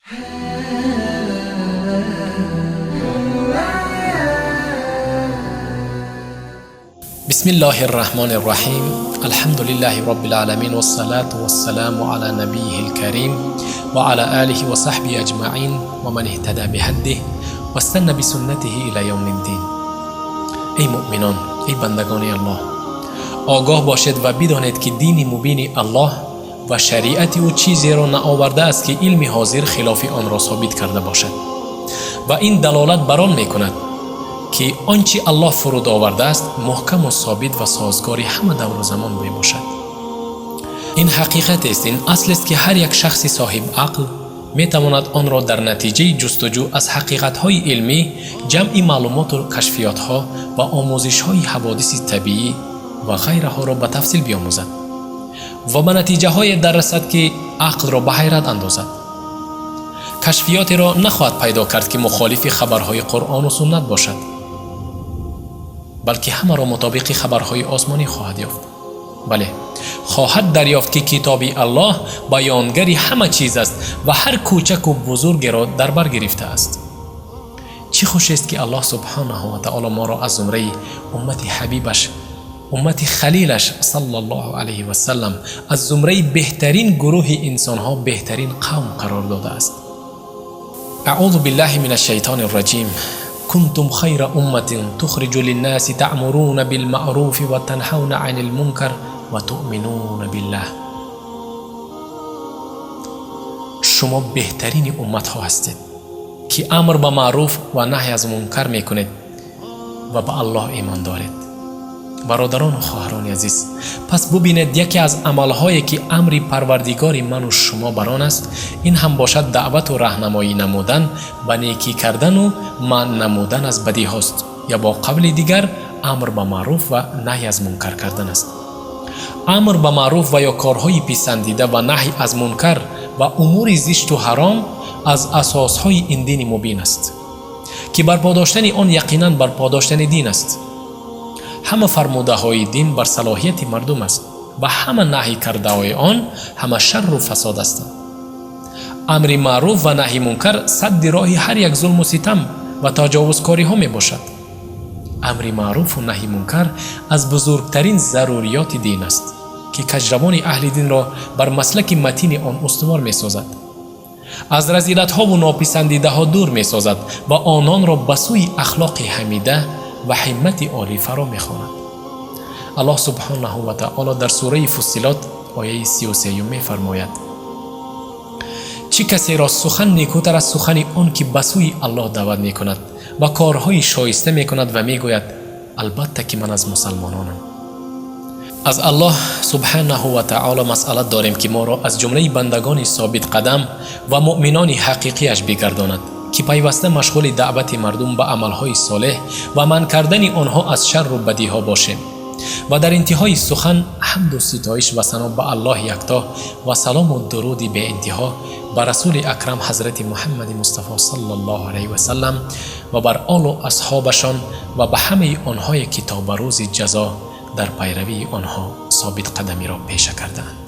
بسم الله الرحمن الرحیم. الحمد لله رب العالمین والصلاة والسلام على نبیه الكریم وعلى آله وصحبه اجمعین ومن اهتدى بهدیه واستنى بسنته الى یوم الدین. ای مؤمنان، ای بندگان الله، آگاه باشید و بدانید که دین مبین الله و شریعت او چیزی را نآورده است که علم حاضر خلاف آن را ثابت کرده باشد و این دلالت بر آن میکند که آنچه الله فرود آورده است محکم و ثابت و سازگار همه دور و زمان می باشد. این حقیقت است، این اصل است که هر یک شخص صاحب عقل می تواند آن را در نتیجه جستجو از حقیقت های علمی، جمع معلومات و کشفیات ها و آموزش های حوادث طبیعی و غیره ها را به تفصیل بیاموزد و به نتیجه های در رسد که عقل را به حیرت اندازد. کشفیاتی را نخواهد پیدا کرد که مخالف خبرهای قرآن و سنت باشد، بلکه همه را مطابق خبرهای آسمانی خواهد یافت. بله، خواهد دریافت که کتاب الله بیانگر همه چیز است و هر کوچک و بزرگ را در بر گرفته است. چه خوش است که الله سبحانه و تعالی ما را از زمره امت حبیبش، امت خلیلش صلی الله علیه و سلم، از زمره بهترین گروه انسانها، بهترین قوم قرار داده است. اعوذ بالله من الشیطان الرجیم. کنتم خیر امة تخرج للناس تأمرون بالمعروف وتنهون عن المنکر وتؤمنون بالله. شما بهترین امت ها هستید که امر به معروف و نهی از منکر میکنید و به الله ایمان دارید. برادران و خواهران عزیز، پس ببینید یکی از عملهایی که امر پروردگار من و شما بر آن است، این هم باشد دعوت و راهنمایی نمودن به نیکی کردن و منع نمودن از بدی هاست، یا با قول دیگر امر به معروف و نهی از منکر کردن است. امر به معروف و یا کارهای پسندیده و نهی از منکر و امور زشت و حرام از اساسهای این دین مبین است که برپا داشتن آن یقینا برپا داشتن دین است. همه فرموده های دین بر صلاحیت مردم است و همه نهی کرده های آن همه شر و فساد هستند. امر معروف و نهی منکر سد راه هر یک ظلم و ستم و تجاوزکاری ها می باشد. امر معروف و نهی منکر از بزرگترین ضروریات دین است که کجروان اهل دین را بر مسلک متین آن استوار می سازد، از رذیلت ها و ناپسندیده ها دور می سازد و آنان را به سوی اخلاق حمیده و همت عالی فرا میخواند. الله سبحانه و تعالی در سوره فصلات آیه 33 میفرماید: چه کسی را سخن نیکوتر از سخن آن که به سوی الله دعوت میکند و کارهای شایسته میکند و میگوید البته که من از مسلمانانم. از الله سبحانه و تعالی مسئلت داریم که ما را از جمله بندگان ثابت قدم و مؤمنان حقیقیش بگرداند که پیوسته مشغول دعوت مردم به عملهای صالح و منع کردن آنها از شر و بدیها باشیم. و در انتهای سخن حمد و ستایش و ثنا به الله یکتا و سلام و درود به انتها بر رسول اکرم حضرت محمد مصطفی صلی الله علیه و سلم و بر آل و اصحابشان و به همه آنهایی که تا به روز جزا در پیروی آنها ثابت قدمی را پیشه کردند.